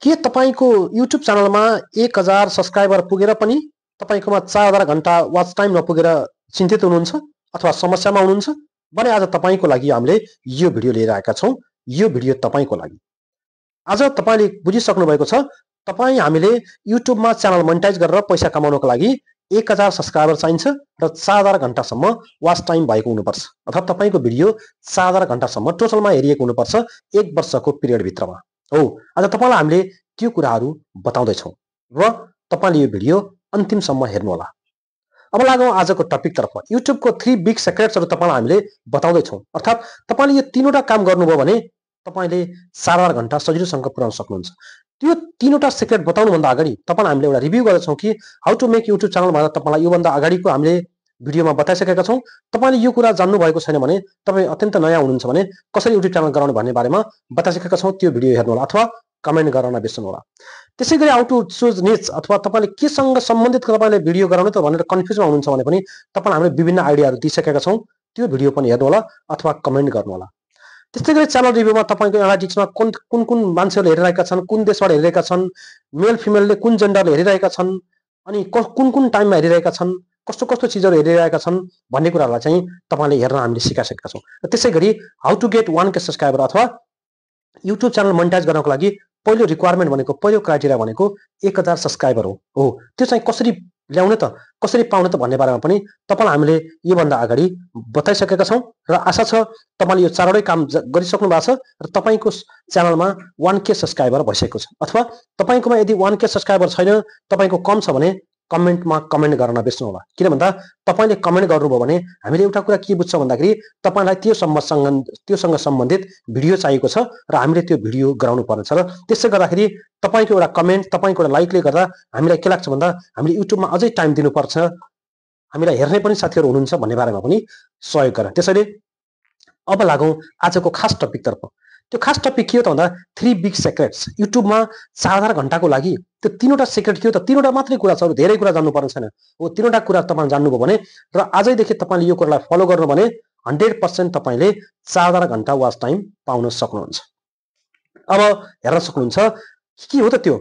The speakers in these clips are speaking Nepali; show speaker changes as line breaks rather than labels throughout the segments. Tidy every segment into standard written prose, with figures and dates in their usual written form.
के तपाईको युट्युब च्यानलमा 1000 सब्स्क्राइबर पुगेर पनि तपाईकोमा 4000 घण्टा वाच टाइम नपुगेर चिन्तित हुनुहुन्छ अथवा समस्यामा हुनुहुन्छ भने आज तपाईको लागि हामीले यो भिडियो लिएर आएका छौं। यो भिडियो तपाईको लागि। आज तपाईले बुझिसक्नु भएको छ, तपाई हामीले युट्युबमा च्यानल मोनेटाइज गरेर पैसा कमाउनको लागि 1000 सब्स्क्राइबर चाहिन्छ र 4000 घण्टासम्म वाच टाइम भएको हुनुपर्छ अथवा तपाईको भिडियो 4000 घण्टासम्म टोटलमा हेरिएको हुनुपर्छ 1 वर्षको पिरियड भित्रमा। हो, आज तपाईलाई हामीले त्यो कुराहरू बताउँदै छौं र तपाईले यो भिडियो अन्तिमसम्म हेर्नु होला। अब लागौं आजको टपिक तर्फ। युट्युबको 3 बिग सिक्रेट्सहरु तपाईलाई हामीले बताउँदै छौं। अर्थात तपाईले यो तीनवटा काम गर्नुभयो भने तपाईले 4000 घण्टा सजिलोसँग पुर्याउन सक्नुहुन्छ। त्यो तीनवटा सिक्रेट बताउनु भन्दा अगाडि तपाईलाई हामीले एउटा रिभ्यु गर्छौं कि how to make YouTube channel भनेर तपाईलाई यो भन्दा अगाडिको हामीले भिडियोमा बताइसकेका छौं। तपाईले यो कुरा जान्नु भएको छैन भने, तपाई अत्यन्त नयाँ हुनुहुन्छ भने कसरी युट्युब च्यानल गराउने भन्ने बारेमा बताइसकेका छौं। त्यो भिडियो हेर्नु होला अथवा कमेन्ट गर्न नबिर्सनु होला। त्यसैगरी हाउ टु चुज निच अथवा तपाईले केसँग सम्बन्धित तपाईले भिडियो गराउने त भनेर कन्फ्युजमा हुनुहुन्छ भने पनि तपाईलाई हामीले विभिन्न आइडियाहरू दिइसकेका छौं। त्यो भिडियो पनि हेर्नु होला अथवा कमेन्ट गर्नु होला। त्यसैगरी च्यानल रिभ्युमा तपाईको एनालिटिक्समा कुन मान्छेहरूले हेरिरहेका छन्, कुन देशबाट हेरिरहेका छन्, मेल फिमेलले कुन जेन्डरले हेरिरहेका छन्, अनि कुन टाइममा हेरिरहेका छन्, कस्तो कस्तो चीजहरू हेरिरहेका छन् भन्ने कुराहरुलाई चाहिँ तपाईले हेर्न हामीले सिकाइसकेका छौं। र त्यसैगरी how to get 1K subscriber अथवा युट्युब च्यानल मोनेटाइज गर्नको लागि पहिलो रिक्वायरमेन्ट भनेको, पहिलो क्राइटेरिया भनेको 1000 सब्स्क्राइबर हो। हो, त्यो चाहिँ कसरी ल्याउने त, कसरी पाउने त भन्ने बारेमा पनि तपाईलाई हामीले यो भन्दा अगाडि बताइसकेका छौं र आशा छ तपाईले यो चारवटै काम गरिसक्नु भएको छ र तपाईको च्यानलमा 1K सब्स्क्राइबर भइसकेको छ। अथवा तपाईकोमा यदि 1K सब्स्क्राइबर छैन, तपाईको कम छ भने कमेन्टमा कमेन्ट गर्न नबिर्सनु होला। किन भन्दा तपाईले कमेन्ट गर्नुभयो भने हामीले एउटा कुरा के बुझ्छौं भन्दाखेरि तपाईलाई त्योसँग सम्बन्धित भिडियो चाहिएको छ र हामीले त्यो भिडियो गराउनु पर्नेछ। र त्यसै गर्दाखेरि तपाईको एउटा कमेन्ट, तपाईको एउटा लाइकले गर्दा हामीलाई के लाग्छ भन्दा हामीले युट्युबमा अझै टाइम दिनुपर्छ, हामीलाई हेर्ने पनि साथीहरु हुनुहुन्छ भन्ने बारेमा पनि सहयोग गर्न। त्यसैले अब लागौं आजको खास टपिक तर्फ। त्यो खास टपिक के हो त भन्दा 3 बिग सिक्रेट्स। युट्युबमा 4000 घण्टाको लागि त्यो तीनवटा सिक्रेट के हो त? तीनवटा मात्रै कुरा छ, धेरै कुरा जान्नु पर्ने छैन। हो, तीनवटा कुरा तपाईले जान्नुभयो भने र आजैदेखि तपाईले यो कुरालाई फलो गर्नु भने 100% तपाईले 4000 घण्टा वाच टाइम पाउन सक्नुहुन्छ। अब हेर्न सक्नुहुन्छ के हो त त्यो?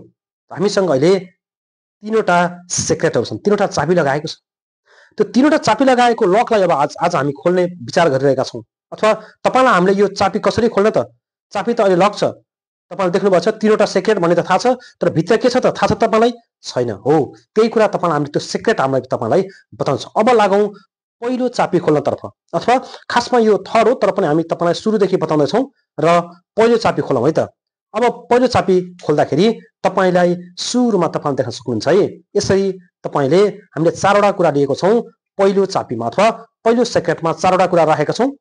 हामीसँग अहिले तीनवटा सिक्रेटहरु छन्, तीनवटा चाबी लगाएको छ। त्यो तीनवटा चाबी लगाएको लकलाई अब आज हामी खोल्ने विचार गरिरहेका छौं। अथवा तपाईलाई हामीले यो चाबी कसरी खोल्ने त? चाबी त अहिले लक छ, तपाईले देख्नु भएको छ। तीनवटा सिक्रेट भन्ने त थाहा छ, तर भित्र के छ त थाहा छ तपाईलाई? छैन। हो, त्यही कुरा तपाईलाई हामीले त्यो सिक्रेट हामीले तपाईलाई बताउँछ। अब लागौं पहिलो चाबी खोल्नतर्फ। अथवा खासमा यो थर्ड हो, तर पनि हामी तपाईलाई सुरुदेखि बताउँदै छौं र पहिलो चाबी खोलौं है त। अब पहिलो चाबी खोल्दाखेरि तपाईलाई सुरुमा तपाईले देख्न सक्नुहुन्छ है, यसरी तपाईले हामीले चारवटा कुरा दिएको छौं पहिलो चाबीमा अथवा पहिलो सिक्रेटमा। चारवटा कुरा राखेका छौं।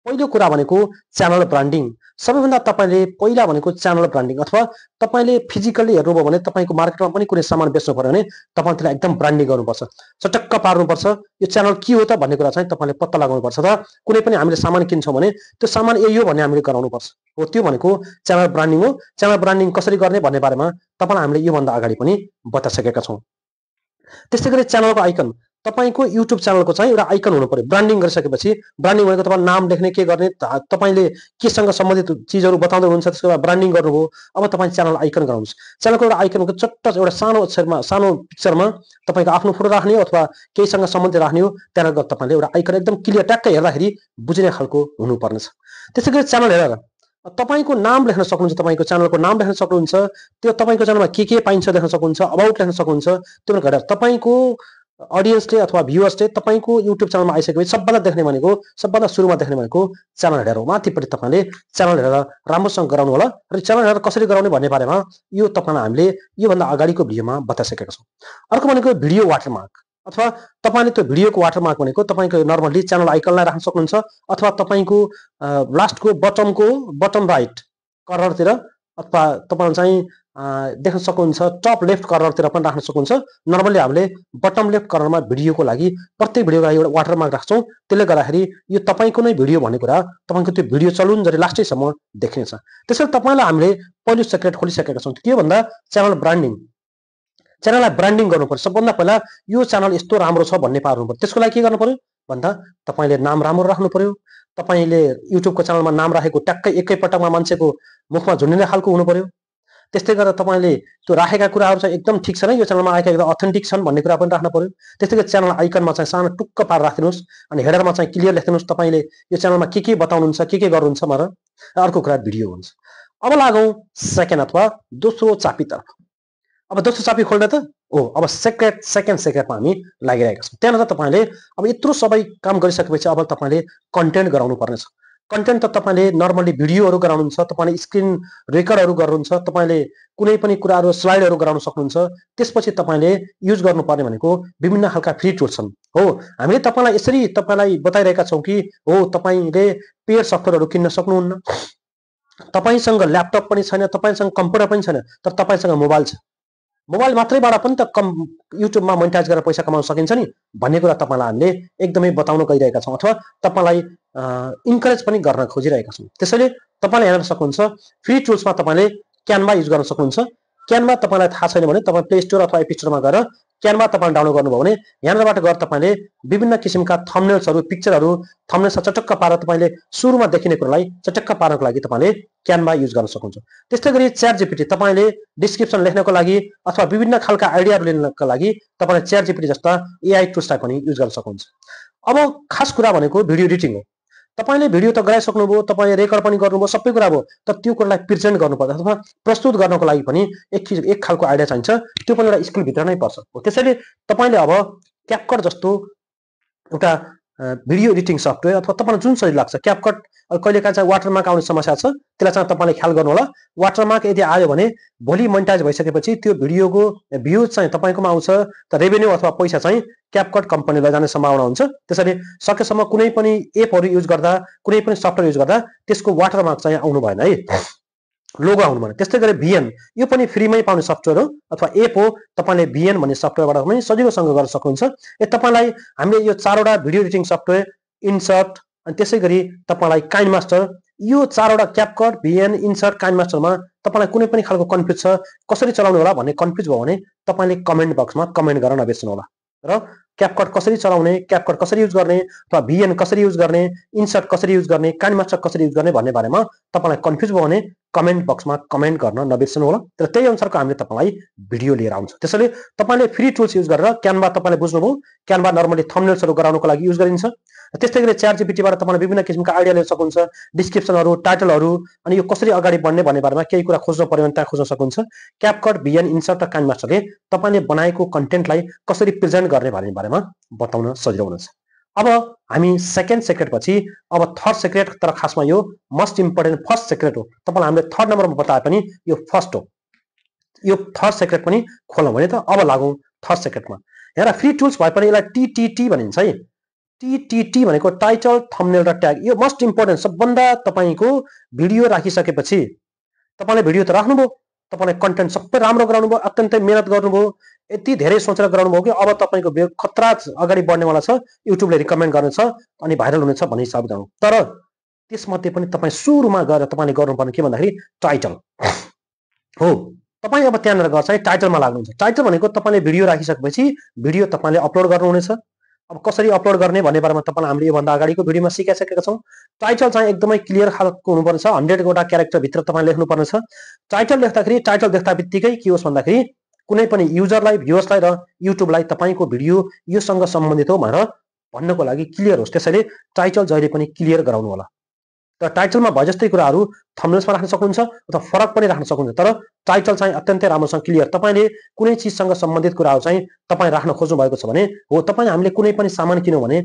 पहिलो कुरा भनेको च्यानल ब्रान्डिङ। सबैभन्दा तपाईले पहिला भनेको च्यानल ब्रान्डिङ। अथवा तपाईले फिजिकली हेर्नुभयो भने तपाईको मार्केटमा पनि कुनै सामान बेच्नु पर्यो भने तपाईले त्यसलाई एकदम ब्रान्डिङ गर्नुपर्छ, चटक्क पार्नुपर्छ। यो च्यानल के हो त भन्ने कुरा चाहिँ तपाईले पत्ता लगाउनुपर्छ। र कुनै पनि हामीले सामान किन्छौं भने त्यो सामान यही हो भन्ने हामीले गराउनुपर्छ। हो, त्यो भनेको च्यानल ब्रान्डिङ हो। च्यानल ब्रान्डिङ कसरी गर्ने भन्ने बारेमा तपाईलाई हामीले यो भन्दा अगाडि पनि बताइसकेका छौं। त्यसैगरी च्यानलको आइकन, तपाईको युट्युब च्यानलको चाहिँ एउटा आइकन हुनु पर्यो। ब्रान्डिङ गरिसकेपछि, ब्रान्डिङ भनेको तपाईले नाम लेख्ने, के गर्ने, तपाईले केसँग सम्बन्धित चीजहरु बताउँदै हुनुहुन्छ त्यसको बाद ब्रान्डिङ गर्नुभयो। अब तपाई च्यानल आइकन गराउनुस्। च्यानलको एउटा आइकनको चट्ट एउटा सानो अक्षरमा, सानो पिक्चरमा तपाईको आफ्नो फोटो राख्ने हो अथवा केहीसँग सम्बन्धित राख्ने हो। त्यहाँबाट तपाईले एउटा आइकन एकदम क्लियर ट्याक्कै हेर्दाखेरि बुझ्ने खालको हुनुपर्नेछ। त्यसैगरी च्यानल हेरेर तपाईको नाम लेख्न सक्नुहुन्छ, तपाईको च्यानलको नाम लेख्न सक्नुहुन्छ, त्यो तपाईको च्यानलमा के पाइन्छ देख्न सक्नुहुन्छ, अबाउट लेख्न सक्नुहुन्छ। त्यो भनेको तपाईको अडियन्सले अथवा भ्युअर्सले तपाईको युट्युब च्यानलमा आइसकेपछि सबभन्दा देख्ने भनेको, सबभन्दा सुरुमा देख्ने भनेको च्यानल हेडर हो। माथिपट्टि तपाईले च्यानल हेडर राम्रोसँग गराउनु होला। र च्यानल हेडर कसरी गराउने भन्ने बारेमा यो तपाईलाई हामीले यो भन्दा अगाडिको भिडियोमा बताइसकेका छौं। अर्को भनेको भिडियो वाटरमार्क। अथवा तपाईले त्यो भिडियोको वाटरमार्क भनेको तपाईको नर्मली च्यानल आइकनलाई राख्न सक्नुहुन्छ अथवा तपाईको लास्टको बटम राइट कर्नरतिर अथवा तपाईले चाहिँ देख्न सक्नुहुन्छ टप लेफ्ट कर्नरतिर पनि राख्न सक्नुहुन्छ। नर्मली हामीले बटम लेफ्ट कर्नरमा भिडियोको लागि प्रत्येक भिडियोको लागि एउटा वाटरमार्क राख्छौं। त्यसले गर्दाखेरि यो तपाईको नै भिडियो भन्ने कुरा तपाईको त्यो भिडियो चलुन जरी लास्टैसम्म देखिनेछ। त्यसैले तपाईलाई हामीले पहिलो सिक्रेट खोलिसकेका छौं। के भन्दा च्यानल ब्रान्डिङ। च्यानललाई ब्रान्डिङ गर्नुपर्छ। सबभन्दा पहिला यो च्यानल यस्तो राम्रो छ भन्ने पार्नु पर्यो। त्यसको लागि के गर्नु पर्यो भन्दा तपाईले नाम राम्रो राख्नु पर्यो। तपाईले युट्युबको च्यानलमा नाम राखेको ट्याक्कै एकै पटकमा मान्छेको मुखमा झुन्डिने खालको हुनु पर्यो। त्यस्तै गरेर तपाईँले त्यो राखेका कुराहरू चाहिँ एकदम ठिक छैन, यो च्यानलमा आएका एकदम अथेन्टिक छन् भन्ने कुरा पनि राख्न पर्यो। त्यस्तै गरी च्यानल आइकनमा चाहिँ सानो टुक्क पारेर राखिदिनुहोस् अनि हेडरमा चाहिँ क्लियर लेखिदिनुहोस् तपाईँले यो च्यानलमा के बताउनुहुन्छ, के गर्नुहुन्छ भनेर। र अर्को कुरा भिडियो हुन्छ। अब लागौँ सेकेन्ड अथवा दोस्रो चापीतर्फ। अब दोस्रो चापी खोल्ने त अब सेकेन्ड सेक्रेटमा हामी लागिरहेका छौँ। त्यहाँनिर तपाईँले अब यत्रो सबै काम गरिसकेपछि अब तपाईँले कन्टेन्ट गराउनु पर्नेछ। कन्टेन्ट त तपाईँले नर्मली भिडियोहरू गराउनुहुन्छ, तपाईँले स्क्रिन रेकर्डहरू गर्नुहुन्छ, तपाईँले कुनै पनि कुराहरू स्लाइडहरू गराउन सक्नुहुन्छ। त्यसपछि तपाईँले युज गर्नुपर्ने भनेको विभिन्न खालका फ्री टुल्स छन्। हो, हामीले तपाईँलाई यसरी तपाईँलाई बताइरहेका छौँ कि हो तपाईँले पेड सफ्टवेयरहरू किन्न सक्नुहुन्न, तपाईँसँग ल्यापटप पनि छैन, तपाईँसँग कम्प्युटर पनि छैन, तर तपाईँसँग मोबाइल छ, मोबाइल मात्रैबाट पनि त युट्युबमा मोनिटाइज गरेर पैसा कमाउन सकिन्छ नि भन्ने कुरा तपाईँलाई हामीले एकदमै बताउन गइरहेका छौँ, अथवा तपाईँलाई इन्करेज पनि गर्न खोजिरहेका छौँ। त्यसैले तपाईँले हेर्न सक्नुहुन्छ फ्री टुल्समा तपाईँले क्यानभा युज गर्न सक्नुहुन्छ। क्यानभा तपाईँलाई थाहा छैन भने तपाईँ प्ले स्टोर अथवा एप स्टोरमा गएर क्यानभा तपाईँले डाउनलोड गर्नुभयो भने यहाँबाट गएर तपाईँले विभिन्न किसिमका थम्बनेल्सहरू, पिक्चरहरू, थम्बनेल्स चटक्क पारेर तपाईँले सुरुमा देखिने कुरालाई चटक्क पार्नको लागि तपाईँले क्यानभा युज गर्न सक्नुहुन्छ। त्यस्तै गरी च्याट जिपिटी तपाईँले डिस्क्रिप्सन लेख्नको लागि अथवा विभिन्न खालका आइडियाहरू लिनको लागि तपाईँले च्याट जिपिटी जस्ता एआई टुल्सलाई पनि युज गर्न सक्नुहुन्छ। अब खास कुरा भनेको भिडियो एडिटिङ हो। तपाईँले भिडियो त गराइसक्नुभयो, तपाईँले रेकर्ड पनि गर्नुभयो, सबै कुरा भयो, तर त्यो कुरालाई प्रेजेन्ट गर्नुपर्छ अथवा प्रस्तुत गर्नको लागि पनि एक खालको आइडिया चाहिन्छ। त्यो पनि एउटा स्किलभित्र नै पर्छ। त्यसैले तपाईँले अब क्यापकट जस्तो एउटा भिडियो एडिटिङ सफ्टवेयर अथवा तपाईँलाई जुन सही लाग्छ, क्यापकट कहिलेकाहीँ चाहिँ वाटरमार्क आउने समस्या छ, त्यसलाई चाहिँ तपाईँले ख्याल गर्नु होला। वाटरमार्क यदि आयो भने भोलि मोनिटाइज भइसकेपछि त्यो भिडियोको भ्युज चाहिँ तपाईँकोमा आउँछ, त रेभेन्यू अथवा पैसा चाहिँ क्यापकट कम्पनीलाई जाने सम्भावना हुन्छ। त्यसैले सकेसम्म कुनै पनि एपहरू युज गर्दा, कुनै पनि सफ्टवेयर युज गर्दा त्यसको वाटरमार्क चाहिँ आउनु भएन है, लोगो आउनु भएन। त्यस्तै गरी भिएन, यो पनि फ्रीमै पाउने सफ्टवेयर हो अथवा एप हो। तपाईँले भिएन भन्ने सफ्टवेयरबाट पनि सजिलोसँग गर्न सक्नुहुन्छ। तपाईँलाई हामीले यो चारवटा भिडियो एडिटिङ सफ्टवेयर, इन्सर्ट अनि त्यसै गरी तपाईँलाई काइनमास्टर, यो चारवटा क्यापकट, भिएन, इन्सर्ट, काइनमास्टरमा तपाईँलाई कुनै पनि खालको कन्फ्युज छ, कसरी चलाउनु होला भन्ने कन्फ्युज भयो भने तपाईँले कमेन्ट बक्समा कमेन्ट गर्न नबिर्सनु होला। र क्यापकट कसरी चलाउने, क्यापकट कसरी युज गर्ने, अथवा भिएन कसरी युज गर्ने, इन्सर्ट कसरी युज गर्ने, काइनमास्टर कसरी युज गर्ने भन्ने बारेमा तपाईँलाई कन्फ्युज भयो भने कमेन्ट बक्समा कमेन्ट गर्न नबिर्सनु होला। तर त्यही अनुसारको हामीले तपाईँलाई भिडियो लिएर आउँछ। त्यसैले तपाईँले फ्री टुल्स युज गरेर क्यानभा तपाईँले बुझ्नुभयो, क्यानभा नर्मली थम्बनेल्सहरू गराउनको लागि युज गरिन्छ। त्यस्तै गरी च्याट जिपिटीबाट तपाईँले विभिन्न किसिमका आइडिया लिन सक्नुहुन्छ, डिस्क्रिप्सनहरू, टाइटलहरू, अनि यो कसरी अगाडि बढ्ने भन्ने बारेमा केही कुरा खोज्नु पर्यो भने त्यहाँ खोज्न सक्नुहुन्छ। क्यापकट, भिएन, इन्सर्ट र काइनमास्टरले तपाईँले बनाएको कन्टेन्टलाई कसरी प्रेजेन्ट गर्ने भन्ने बारेमा बताउन सजिलो हुनेछ। अब हामी सेकेन्ड सेक्रेट पछि अब थर्ड सेक्रेट, तर खासमा यो मोस्ट इम्पोर्टेन्ट फर्स्ट सेक्रेट हो। तपाईँलाई हामीले थर्ड नम्बरमा बताए पनि यो फर्स्ट हो। यो थर्ड सेक्रेट पनि खोलौँ भने त अब लागौँ थर्ड सेक्रेटमा। यहाँ फ्री टुल्स भए पनि यसलाई टिटिटी भनिन्छ है। टिटिटी भनेको टाइटल, थम्बनेल र ट्याग। यो मोस्ट इम्पोर्टेन्ट, सबभन्दा तपाईँको भिडियो राखिसकेपछि तपाईँले भिडियो त राख्नुभयो, तपाईँले कन्टेन्ट सबै राम्रो गराउनुभयो, अत्यन्तै मेहनत गर्नुभयो, यति धेरै सोचेर गराउनुभयो कि अब तपाईँको भिडियो खतरा अगाडि बढ्नेवाला छ, युट्युबले रिकमेन्ड गर्नेछ अनि भाइरल हुनेछ भन्ने हिसाबले जानु। तर त्यसमध्ये पनि तपाईँ सुरुमा गएर तपाईँले गर्नुपर्ने के भन्दाखेरि टाइटल हो। तपाईँ अब त्यहाँनिर गएर चाहिँ टाइटलमा लाग्नुहुन्छ। टाइटल भनेको तपाईँले भिडियो राखिसकेपछि भिडियो तपाईँले अपलोड गर्नुहुनेछ। अब कसरी अपलोड गर्ने भन्ने बारेमा तपाईँलाई हामीले योभन्दा अगाडिको भिडियोमा सिकाइसकेका छौँ। टाइटल चाहिँ एकदमै क्लियर खालको हुनुपर्छ, 100वटा क्यारेक्टरभित्र तपाईँले लेख्नुपर्नेछ। टाइटल लेख्दाखेरि टाइटल देख्दा बित्तिकै के होस् भन्दाखेरि कुनै पनि युजरलाई, भ्युअर्सलाई र युट्युबलाई तपाईँको भिडियो योसँग सम्बन्धित हो भनेर भन्नको लागि क्लियर होस्। त्यसैले टाइटल जहिले पनि क्लियर गराउनु होला। तर टाइटलमा भए जस्तै कुराहरू थम्बनेल्समा राख्न सक्नुहुन्छ अथवा फरक पनि राख्न सक्नुहुन्छ, तर टाइटल चाहिँ अत्यन्तै राम्रोसँग क्लियर। तपाईँले कुनै चिजसँग सम्बन्धित कुराहरू चाहिँ तपाईँ राख्न खोज्नु भएको छ भने हो, तपाईँ हामीले कुनै पनि सामान किन्यौँ भने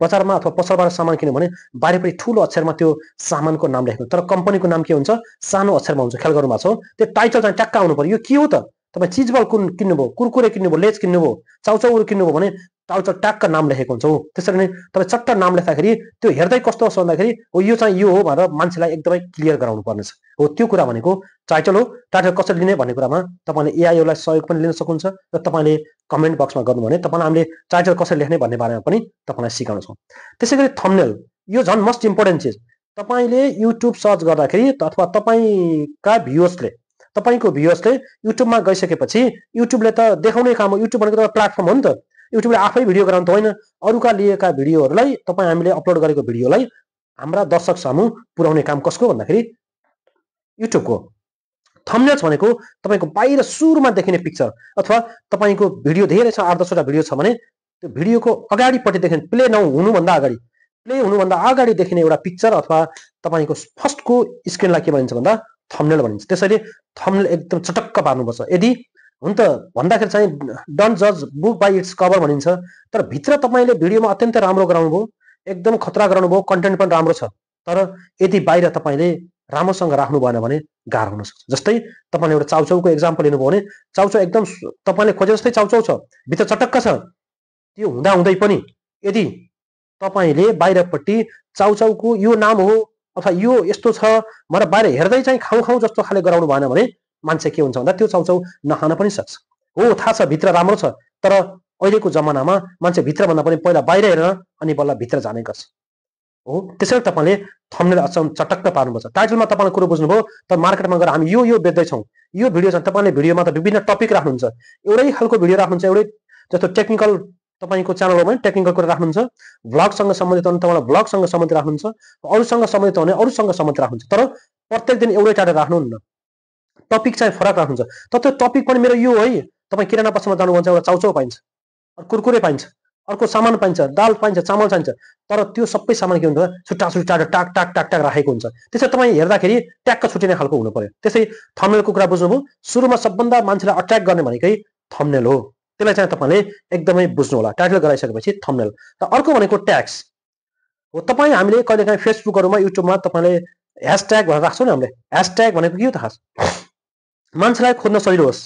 बजारमा अथवा पसलबाट सामान किन्यौँ भने बाहिरपट्टि ठुलो अक्षरमा त्यो सामानको नाम लेख्नु, तर कम्पनीको नाम के हुन्छ, सानो अक्षरमा हुन्छ। ख्याल गर्नु भएको छ। त्यो टाइटल चाहिँ ट्याक्क आउनु पर्यो। यो के हो त, तपाईँ चिजबल किन्नुभयो, कुरकुरे किन्नुभयो, लेज किन्नुभयो, चाउचाउहरू किन्नुभयो भने टाइटल ट्याक्क नाम लेखेको हुन्छ हो। त्यसरी नै तपाईँ चट्ट नाम लेख्दाखेरि त्यो हेर्दै कस्तो होस् भन्दाखेरि हो यो चाहिँ यो हो भनेर मान्छेलाई एकदमै क्लियर गराउनु पर्नेछ हो। त्यो कुरा भनेको टाइटल हो। टाइटल कसरी लिने भन्ने कुरामा तपाईँले एआईलाई सहयोग पनि लिन सक्नुहुन्छ र तपाईँले कमेन्ट बक्समा गर्नु भने तपाईँलाई हामीले टाइटल कसरी लेख्ने भन्ने बारेमा पनि तपाईँलाई सिकाउनेछौँ। त्यसै गरी थम्बनेल, यो झन् मोस्ट इम्पोर्टेन्ट चिज। तपाईँले युट्युब सर्च गर्दाखेरि अथवा तपाईँको भ्युअर्सले युट्युबमा गइसकेपछि युट्युबले त देखाउने काम हो। युट्युब भनेको त प्लेटफर्म हो नि त। युट्युबले आफै भिडियो गराउनु त होइन, अरूका लिएका भिडियोहरूलाई तपाईँ हामीले अपलोड गरेको भिडियोलाई हाम्रा दर्शक सामु पुर्याउने काम कसको भन्दाखेरि युट्युबको। थम्बनेल्स भनेको तपाईको बाहिर सुरुमा देखिने पिक्चर अथवा तपाईको भिडियो धेरै छ 8-10 वटा भिडियो छ भने त्यो भिडियोको अगाडिपट्टि देखिने प्ले हुनुभन्दा अगाडि देखिने एउटा पिक्चर अथवा तपाईको फर्स्टको स्क्रिनलाई के भनिन्छ भन्दा थम्बनेल भनिन्छ। त्यसैले थम्बनेल एकदम चटक्क पार्नुपर्छ। यदि हुन त भन्दाखेरि चाहिँ डोन्ट जज बुक बाइ इट्स कभर भनिन्छ, तर भित्र तपाईले भिडियोमा अत्यन्तै राम्रो गराउनुभयो, एकदम खतरा गराउनुभयो, कन्टेन्ट पनि राम्रो छ, तर यदि बाहिर तपाईले राम्रोसँग राख्नु भएन भने गाह्रो हुन सक्छ। जस्तै तपाईले एउटा चाउचाउको एक्जाम्पल लिनुभयो भने चाउचाउ एकदम तपाईले खोजे जस्तै चाउचाउ छ, भित्र चटक्क छ, त्यो हुँदा हुँदै पनि यदि तपाईले बाहिरपट्टि चाउचाउको यो नाम हो अथवा यो यस्तो छ भनेर बाहिर हेर्दै चाहिँ खाउ खाउ जस्तो खाले गराउनु भएन भने मान्छे के हुन्छ भन्दा त्यो चाउचाउ नखान पनि सक्छ। हो थाहा छ भित्र राम्रो छ, तर अहिलेको जमानामा मान्छे भित्र भन्दा पनि पहिला बाहिर हेरेर अनि बल्ल भित्र जाने गर्छ। हो त्यसैले तपाईले थम्बनेल चटक्क पार्नुपर्छ। टाइटलमा तपाईले कुरो बुझ्नुभयो, तर मार्केटमा गएर हामी यो बेच्दैछौँ, यो भिडियो छ, तपाईले भिडियोमा त विभिन्न टपिक राख्नुहुन्छ, एउटै खालको भिडियो राख्नुहुन्छ, एउटै जस्तो टेक्निकल तपाईको च्यानल हो भने टेक्निकल कुरा राख्नुहुन्छ, भ्लगसँग सम्बन्धित हो भने तपाईलाई भ्लगसँग सम्बन्धित राख्नुहुन्छ, अरूसँग सम्बन्धित हो भने अरूसँग सम्बन्धित राख्नुहुन्छ, तर प्रत्येक दिन एउटै टाइटल राख्नुहुन्न, टपिक चाहिँ फरक राख्नुहुन्छ। तर त्यो टपिक पनि मेरो यो है, तपाईँ किराना पसलमा जानुहुन्छ एउटा चाउचाउ पाइन्छ, कुरकुरे पाइन्छ, अर्को सामान पाइन्छ, दाल पाइन्छ, चामल चाहिन्छ, तर त्यो सबै सामान के हुन्छ छुट्टा छुट्टा टाक टाक टाक टाक राखेको हुन्छ। त्यसै तपाईँ हेर्दाखेरि ट्याक्क छुटिने खालको हुनु पर्यो। त्यसै थम्बनेलको कुरा बुझ्नुभयो, सुरुमा सबभन्दा मान्छेलाई अट्र्याक्ट गर्ने भनेकै थम्बनेल हो, त्यसलाई चाहिँ तपाईले एकदमै बुझ्नु होला। टाइटल गराइसकेपछि थम्बनेल। र अर्को भनेको ट्याग्स हो। तपाईँ हामीले कहिलेकाहीँ फेसबुकहरुमा युट्युबमा तपाईले ह्यासट्याग भनेर राख्छौँ नि, हामीले ह्यासट्याग भनेको के हो त खास, मान्छेलाई खोज्न सजिलो होस्।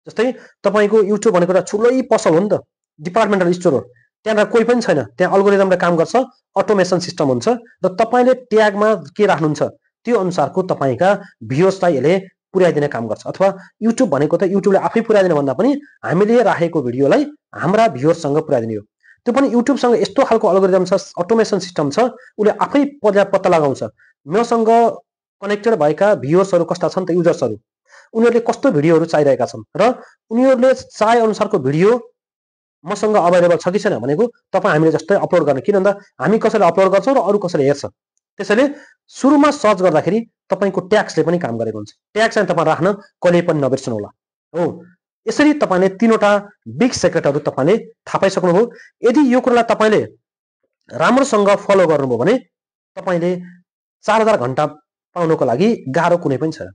जस्तै तपाईको युट्युब भनेको एउटा ठुलै पसल हो नि त, डिपार्टमेन्टल स्टोर हो, त्यहाँ कोही पनि छैन, त्यहाँ अल्गोरिदमले काम गर्छ, अटोमेसन सिस्टम हुन्छ, र तपाईले ट्यागमा के राख्नुहुन्छ त्यो अनुसारको तपाईका भ्युअर्सलाई यसले पुर्याइदिने काम गर्छ। अथवा युट्युब भनेको त युट्युबले आफै पुर्याइदिने भन्दा पनि हामीले राखेको भिडियोलाई हाम्रा भ्युअर्ससँग पुर्याइदिने हो। त्यो पनि युट्युबसँग यस्तो खालको अल्गोरिदम छ, अटोमेसन सिस्टम छ, उसले आफै पत्ता लगाउँछ मसँग कनेक्टेड भएका भ्युअर्सहरू कस्ता छन् त, युजर्सहरू, उनीहरूले कस्तो भिडियोहरू चाहिरहेका छन् र उनीहरूले चाहे अनुसारको भिडियो मसँग अभाइलेबल छ कि छैन भनेको तपाईँ हामीले जस्तै अपलोड गर्ने, किन भन्दा हामी कसैले अपलोड गर्छौँ र अरू कसैले हेर्छ। त्यसैले सुरुमा सर्च गर्दाखेरि तपाईको ट्याग्सले पनि काम गरेको हुन्छ। ट्याग चाहिँ तपाईँ राख्न कहिले पनि नबिर्सनु होला। हो यसरी तपाईले तीनवटा बिग सेक्रेटहरू तपाईले थाहा पाइसक्नुभयो। यदि यो कुरालाई तपाईले राम्रोसँग फलो गर्नुभयो भने तपाईले 4000 घण्टा पाउनको लागि गाह्रो कुनै पनि छैन।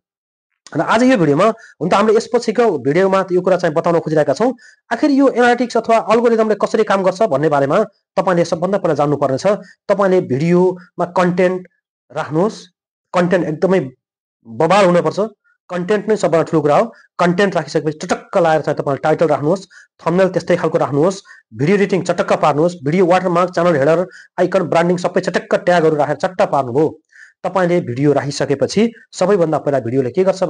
र आज यो भिडियोमा हुन त हामीले यसपछिको भिडियोमा यो कुरा चाहिँ बताउन खोजिरहेका छौँ। आखिर यो एनालिटिक्स अथवा अल्गोरिदमले कसरी काम गर्छ भन्ने बारेमा तपाईले सबभन्दा पहिला जान्नु पर्नेछ। तपाईले भिडियोमा कन्टेन्ट राख्नुहोस्, कन्टेन्ट एकदमै बबाल हुनुपर्छ, कन्टेन्ट नै सबभन्दा ठुलो कुरा हो। कन्टेन्ट राखिसकेपछि चटक्क लाएर चाहिँ तपाईले टाइटल राख्नुहोस्, थम्बनेल त्यस्तै खालको राख्नुहोस्, भिडियो एडिटिङ चटक्क पार्नुहोस्, भिडियो वाटरमार्क, च्यानल हेडर, आइकन, ब्रान्डिङ सबै चटक्क ट्यागहरू राखेर चट्ट पार्नुभयो। तपाईले भिडियो राखिसकेपछि सबैभन्दा पहिला भिडियोले के गर्छ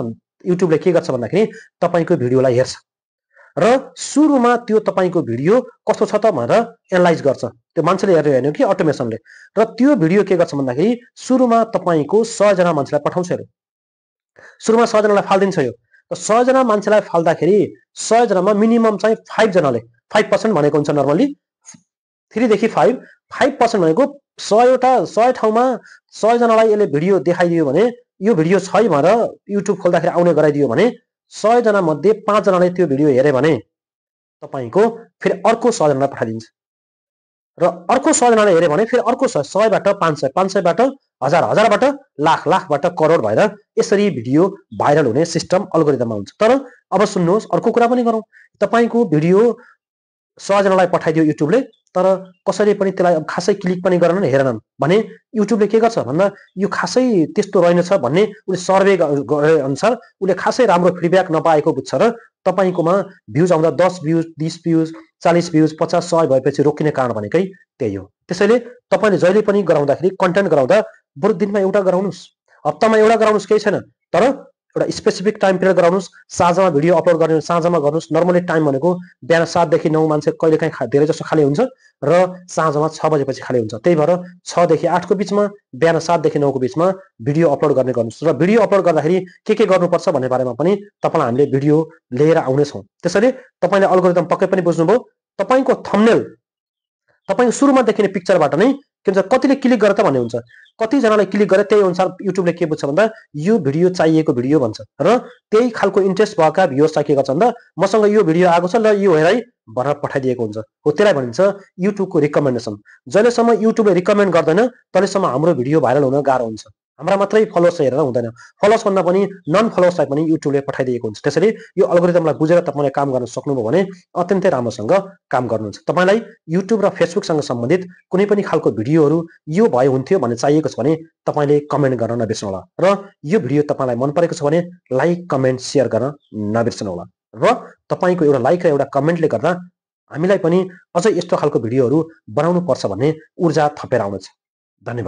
युट्युबले के गर्छ भन्दाखेरि तपाईको भिडियोलाई हेर्छ र सुरुमा त्यो तपाईको भिडियो कस्तो छ त भनेर एनालाइज गर्छ। त्यो मान्छेले हेरेर हेर्ने हो कि अटोमेसनले, र त्यो भिडियो के गर्छ भन्दाखेरि सुरुमा तपाईको 100 जना मान्छेलाई पठाउँछ। हेर्नु सुरुमा 100 जनालाई फाल्दिन्छ यो, र 100 जना मान्छेलाई फाल्दाखेरि 100 जनामा मिनिमम चाहिँ 5 जनाले 5% भनेको हुन्छ नर्मली 3 देखि 5% भनेको 100 ठाउँमा 100 जनालाई यसले भिडियो देखाइदियो भने, यो भिडियो छ भनेर युट्युब खोल्दाखेरि आउने गराइदियो भने 100 जना मध्ये 5 जनाले त्यो भिडियो हेरे भने तपाईको फेरि अर्को 100 जनालाई पठाइदिन्छ, र अर्को 100 जनाले हेरे भने फेरि अर्को 100 बाट 500, 500 बाट 1000, 1000 बाट लाख, लाख बाट करोड भएर यसरी भिडियो भाइरल हुने सिस्टम अल्गोरिदममा हुन्छ। तर अब सुन्नुहोस्, अर्को कुरा पनि गरौँ। तपाईको भिडियो 100 जनालाई पठाइदियो युट्युबले, तर कसैले पनि त्यसलाई खासै क्लिक पनि गरेनन्, हेरेनन् भने युट्युबले के गर्छ भन्दा यो खासै त्यस्तो रहेनछ भन्ने उसले सर्वे गरे अनुसार उसले खासै राम्रो फिडब्याक नपाएको बुझ्छ र तपाईकोमा भ्युज आउँदा 10 भ्युज, 20 भ्युज, 40 भ्युज, 50, 100 भएपछि रोकिने कारण भनेकै त्यही हो। त्यसैले तपाईले जहिले पनि गराउँदाखेरि कन्टेन्ट गराउँदा बरु दिनमा एउटा गराउनुस्, हप्तामा एउटा गराउनुस्, केही छैन, तर एउटा स्पेसिफिक टाइम पिरियड गराउनुस्। साँझमा भिडियो अपलोड गर्ने साँझमा गर्नुस्। नर्मली टाइम भनेको बिहान 7 देखि 9 मान्छे कहिलेकाहीँ धेरै जस्तो खाली हुन्छ र साँझमा 6 बजेपछि खाली हुन्छ। त्यही भएर 6 देखि 8 को बिचमा, बिहान 7 देखि 9 को बिचमा भिडियो अपलोड गर्ने गर्नुस्। र भिडियो अपलोड गर्दाखेरि के गर्नुपर्छ भन्ने बारेमा पनि तपाईलाई हामीले भिडियो लिएर आउनेछौँ। त्यसैले तपाईले अल्गोरिदम पक्कै पनि बुझ्नुभयो। तपाईको थम्बनेल तपाईको सुरुमा देखिने पिक्चरबाट नै के भन्छ कतिले क्लिक गर त भन्ने हुन्छ कतिजनाले क्लिक गरे त्यही अनुसार युट्युबले के बुझ्छ भन्दा यो भिडियो चाहिएको भिडियो भन्छ र त्यही खालको इन्ट्रेस्ट भएका भ्युअर्सलाई के गर्छ भन्दा मसँग यो भिडियो आएको छ ल यो हेर है भनेर पठाइदिएको हुन्छ हो त्यसलाई भनिन्छ युट्युबको रिकमेन्डेसन जहिलेसम्म युट्युबले रिकमेन्ड गर्दैन तहिलेसम्म हाम्रो भिडियो भाइरल हुन गाह्रो हुन्छ हाम्रा मात्रै फलोवर्स हेरेर हुँदैन फलोवर्स भन्दा पनि नन फलोवर्सलाई पनि युट्युबले पठाइदिएको हुन्छ त्यसैले यो अल्गोरिदमलाई बुझेर तपाईँले काम गर्न सक्नुभयो भने अत्यन्तै राम्रोसँग काम गर्नुहुन्छ तपाईँलाई युट्युब र फेसबुकसँग सम्बन्धित कुनै पनि खालको भिडियोहरू यो भए हुन्थ्यो भन्ने चाहिएको छ भने तपाईँले कमेन्ट गर्न नबिर्सनुहोला र यो भिडियो तपाईँलाई मन परेको छ भने लाइक कमेन्ट सेयर गर्न नबिर्सनुहोला र तपाईँको एउटा लाइक र एउटा कमेन्टले गर्दा हामीलाई पनि अझै यस्तो खालको भिडियोहरू बनाउनु पर्छ भन्ने ऊर्जा थपेर आउँछ धन्यवाद